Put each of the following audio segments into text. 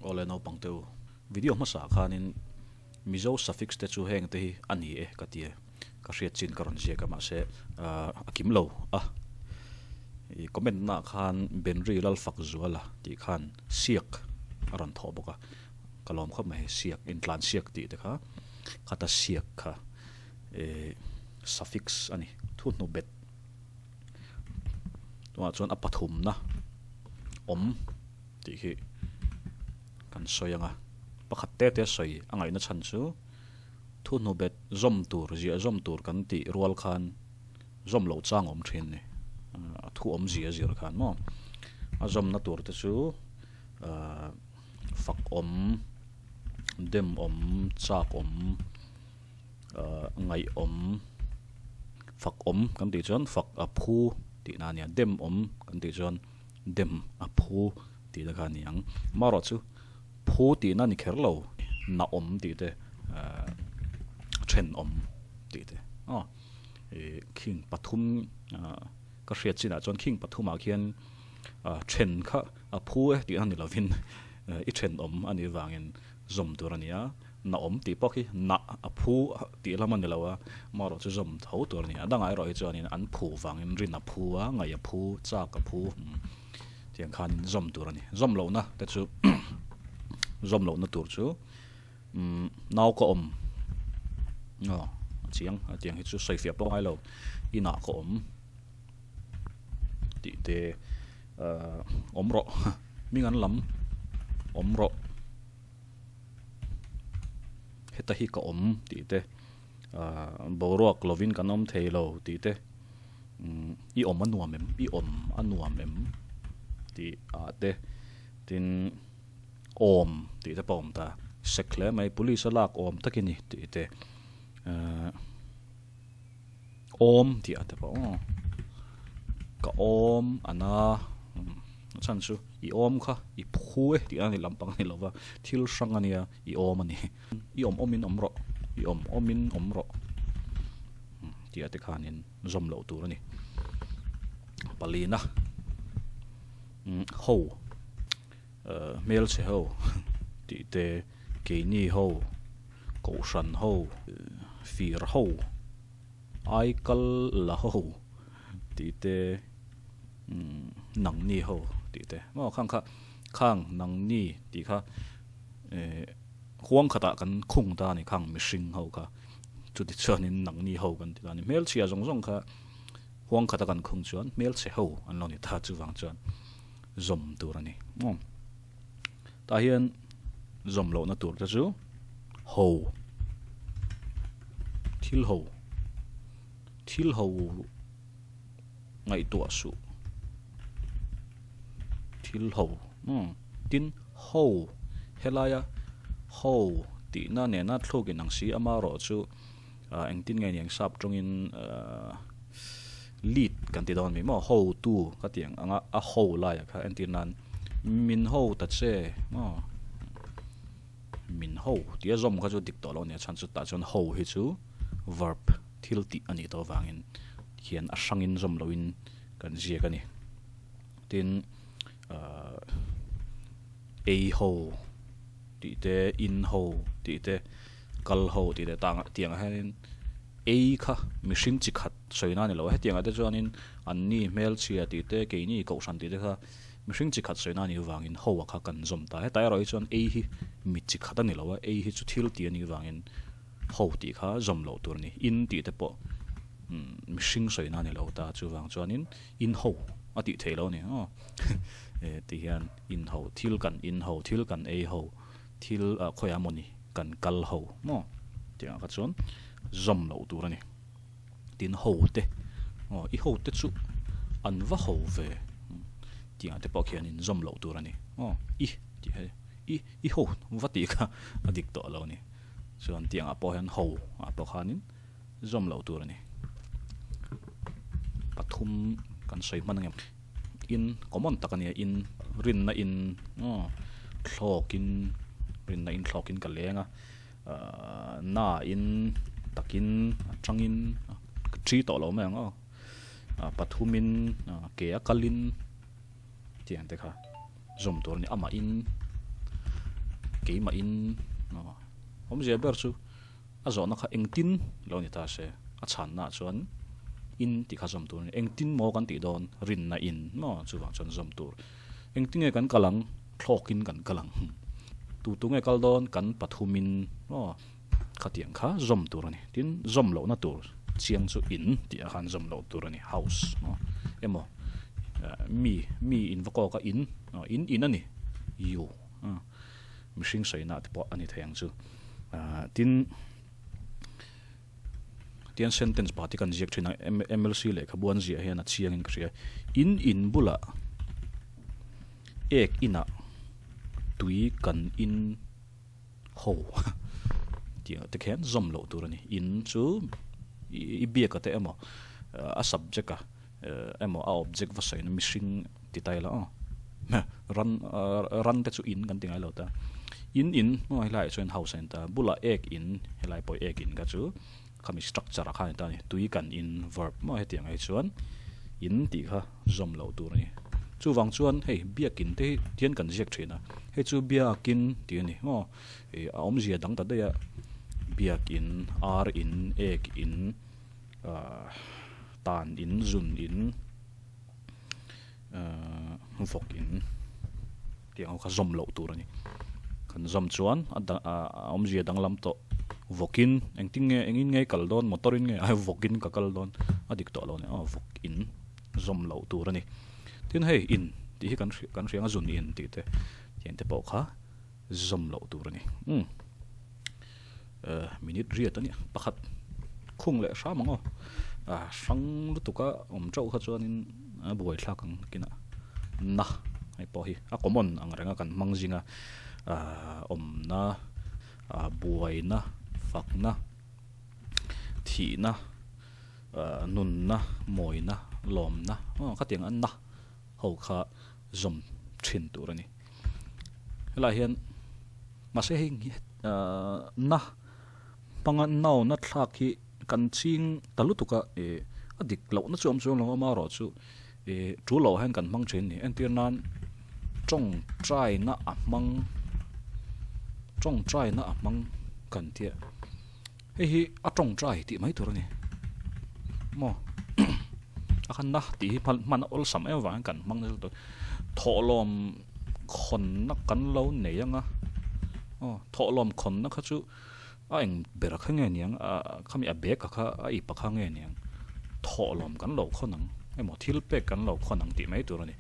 Awle naupang te u, video hmasa ah khanin Mizo suffix te chu heng te hi a ni e ka ti e, ka hriat chin ka rawn ziak a mahse a kim lo a, i comment na ah khan Benri Lalfakzuala tih khan siak a rawn thawh bawk a, ka lawm khawp mai siak intlan siak tih te kha khata siak kha suffix a ni thuhnu bet. Tunah chuan a pathumna awm tih khi kan sawi ang a, pakhat te te sawi a ngaihna chhan chu thuhnu bet zawm tur ziah zawm tur kan tih rual khan zawm loh chang awm thin ni, a thu awmzia zir khan maw a zawmna tur te chu ahh fak awm, dem awm, chak awm. Ngaih awm, fak awm kan tih chuan fak a phu tihna a nia, dem awm kan tih chuan dem a phu tihna kha a ni ang. Amaherawh chu phu tihna a ni kher lo, na awm tih te, then awm tih te aw ih khing pathum ka hriat chinah chuan khing pathumah khian then kha a phu e tihna ni lovin i then awm a nih vangin zawm tur a ni a. Na awm tih pawh khi na a phu tih lam a ni lo a, amaherawh chu zawm tho tur a ni. A dangah erawh hi chuanin an phu vangin rin a phu a, ngaih a phu, chak a phu tiang khanin zawm tur a ni. Zawm lohna te chu zawm lohna tur chu nau ka awm aw a chiang a tiang hi chu sawifiah pawh ngai lo inah ka awm tih te awm rawh hming an lam awm rawh. Heta hi ka awm tih te ahh boruak lovin kan awm thei lo tih te umm i awm a nuam em i awm a nuam em tih ah te tin awm tih te pawh a awm ta sek hle mai police a lak awm tak i ni tih te ahh awm tih ah te pawh aw ka awm a na a chhan chu i awm kha i phu e tih a ni lampang a ni lova thil hrang a nia i awm a ni i awm awmin awm rawh i awm awmin awm rawh tih ah te khanin zawm loh tur a ni palina ho hmelchhe ho tih te keini ho kohhran ho fir ho aikal la ho tih te nangni ho tih te maw khang kha khang nangni tih kha eh huang khatah kan khung ta a ni khang mihring ho kha chuti chuanin nangni ho kan ti ta a ni hmelchhia zawng zawng kha huang khata kan khung chuan hmelchhe ho an lo ni ta chuvang chuan zawm tur a ni maw tah hian zawm lohna tur te chu ho thil ho thil ho ngaihtuah suh thil ho umm tin ho helaia ho tihna nena thluk in ang si amaherawh chu ah engtin nge niang sap tawngin ahh lead kan ti dawn mi maw ho tu ka tih ang anga a ho laiah kha entir nan min ho ta che maw min ho tih a zawm kha chu dik tawh lo a nia chhan chu tah chuan ho hi chu verb thil tih a nih tawh avangin hian a hrangin zawm lohin kan ziak a ni tin ahh ei ho tih te in ho tih te kal ho tih te tang tiang ah hianin ei kha mihring chi khat sawi na a ni lo a hetiang ah te chuanin an ni hmelchhia tih te keini kohhran tih te kha mihring chi khat sawi na a nih avangin ho ah kha kan zawm ta hetah erawh hi chuan ei hi mi chi khat a ni lo a ei hi chu thil tih a nih avangin ho tih kha zawm loh tur a ni in tih te pawh mihring sawi na a ni lo ta chuvang chuanin in ho a tih theih loh a ni aw ti hian in ho thil kan in ho thil kan ei ho thil ah khawiah emaw ni kan kal ho maw tih ang kha chuan zawm loh tur a ni tin ho te aw i ho te chu an va ho ve tih ang te pawh khianin zawm loh tur a ni aw i tih hi i i ho va tih kha a dik tawh lo a ni chuan tih angah pawh hian ho ah pawh khanin zawm loh tur a ni pathum kan sawi hman ang em. In common tak a nia in rinna in aw thlawkin rinna in thlawkin ka leng a ahh na in takin a tangin ka thi tawh lo mai ang aw ah pathumin ah ke a kalin tih ang te kha zawm tur a ni amah in. Keimah in awmzia ber chu a zawhna kha engtin lo ni ta se a chhanna ah chuan in tih kha zawm tur a ni. Engtin maw kan tih dawn rinna in maw chuvang chuan zawm tur. Engtin nge kan kal ang? Thlawkin kan kal ang. Tu tu nge kal dawn? Kan pathumin maw khatiang kha zawm tur a ni. Tin zawm lohna tur chiang chu in tih ah khan zawm loh tur a ni. House maw emaw mi mi in va kawk a in in in a ni you. Mihring sawina te pawh a ni thei ang chu. Tin, tian sentence pakhat hi kan ziak thin a, MLC lehkhabu an ziah hian a chiangin ka hria. In in bulah ek inah tui kan in ho tih te khian zawm loh tur a ni. In chu i biak a te emaw a subject a emaw a object va sawina mihring ti ta ila aw ran ran te chu in kan ti ngai lo ta in in maw helai ah chuan house a ni ta bulah ek in helai pawh ek in kha chu khami structure ah khan a ni ta a ni tui kan in verb maw hetiang ai chuan in tih kha zawm loh tur a ni chuvang chuan hei biakin te hi tian kan ziak thin a hei chu biakin tih a ni maw ih a awmzia dang ta daih a biakin ar in ek in ah tan in zun in. Vawk in tih ang kha zawm loh tur a ni. Kan zawm chuan a awmzia danglam tawh vawk in engtin nge engin nge kal dawn motor in nge ai vawk in ka kal dawn a dik tawh lo a ni aw vawk in zawm loh tur a ni. Tin hei in tih hi kan kan hria ang a zun in tih te tiang te pawh kha zawm loh tur a ni. Umm minute riat a nia pakhat khung leh hram ang aw ah hrang lutuk a awm teuh kha chuanin a buai thlak ang kinah na hei pawh hi a common ang reng a kan hmang zing a ah awmna ah buaina fakna thihna ah nunna mawina lawmna aw khatiang a na ho kha zawm thin tur a ni. Helaiah hian mahse hei na hmanga nauna thlak hi kan ching ta lutuk a ih a dik lohna chu a awm chuang lo amaherawh chu ih tul loh hian kan hmang thin a ni. Entir nan tawngtaina a hmang tawngtaina a hmang kan tia hei hi a tawngtai tih mai tur a ni maw a khan na tih hi hman a awlsam em avangin kan hmang nasa lutuk thawhlawm khawnna kan lo nei ang a aw thawhlawm khawnna kha chu a eng ber kha nge niang ah khami a bag a kha a ip a kha nge niang thawhlawm kan lo khawn ang emaw thil pek kan lo khawn ang tih mai tur a ni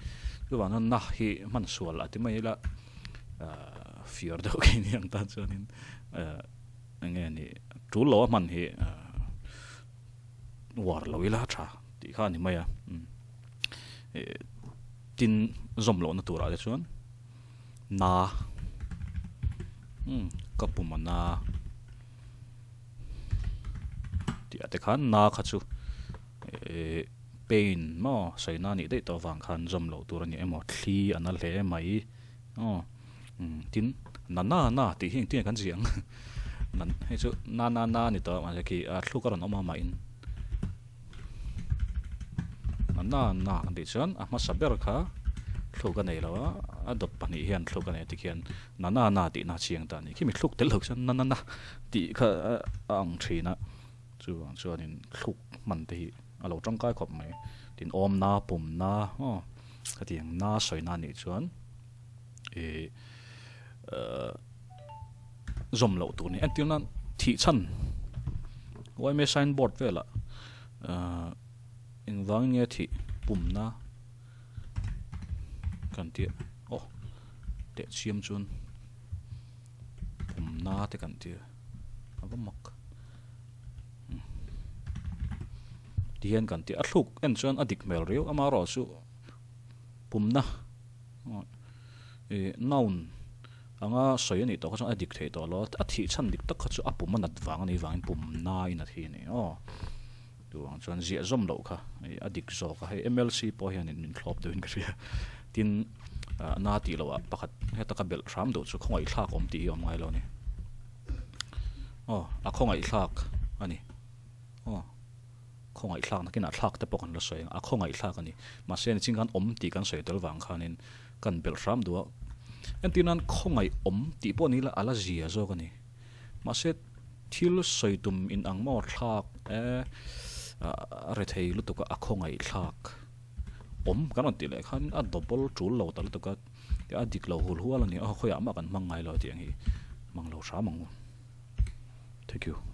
chuvang chuan na hi hman sual a ti mai ila ah fiar deuh khi niang tan chuanin ah eng nge ni tul lo a hman hi ah uar lo ila tha tih kha a ni mai a eh. Tin zawm lohna turah te chuan na umm ka pum a na tih ah te khan na kha chu ehh pain maw sawi na nih daih tawh avang khan zawm loh tur a ni emaw thli a na hle mai aw umm tin na na na tih hi engtin nge kan ziah ang hei chu na na na a ni tawh mahse khi a thluk a rawn awm a mahin. A na na kan tih chuan a hmasa ber kha thluk a nei lo a, a dawt pahnih hian thluk a nei tikhian na na na tih na chiang ta a ni. Khimi thluk tel lo chuan na na na tih kha a ang thin a, chuvang chuanin thluk hman te hi a lo tangkai khawp mai. Tin awm na, pum na aw khatiang na sawi na nih chuan ih zawm loh tur a ni. Entir nan thih chhan yma signboard velah ahh engvangin nge thih pumna kan tih aw teh chhiam chuan pumna te kan tih a va mak tihian kan tih a thluk en chuan a dik hmel riau amaherawhchu pumna. Ih noun anga sawi a nih tawh kha chuan a dik theih tawh lo a, a thih chhan dik tak kha chu a pum a nat vang a nih vangin pum nain a thi a ni aw. Chuvang chuan ziah zawm loh kha ih a dik zawk a, hei MLC pawh hianin min thlawp deuhin ka hria. Tin ah na tih loh ah pakhat heta ka belh hram duh chu khawngaihthlak awm tih hi a awm ngai lo a ni. Aw a khawngaihthlak a ni aw. Khawngaihthlak nakinah thlak te pawh kan la sawi ang, a khawngaihthlak a ni. Mahse nichin khan awm tih kan sawi tel vang khanin kan belh hram duh a. Entir nan khawngaih awm tih pawh ni ila a la zia zawk a ni. Mahse thil sawi tum in ang maw thlak e a rethei lutuk a a khawngaih thlak awm kan rawn tih leh khan a double tul lo ta lutuk a a dik lo hul hual a ni a khawiah mah kan hmang ngai lo tih ang hi hmang lo hram ang u. Thank you.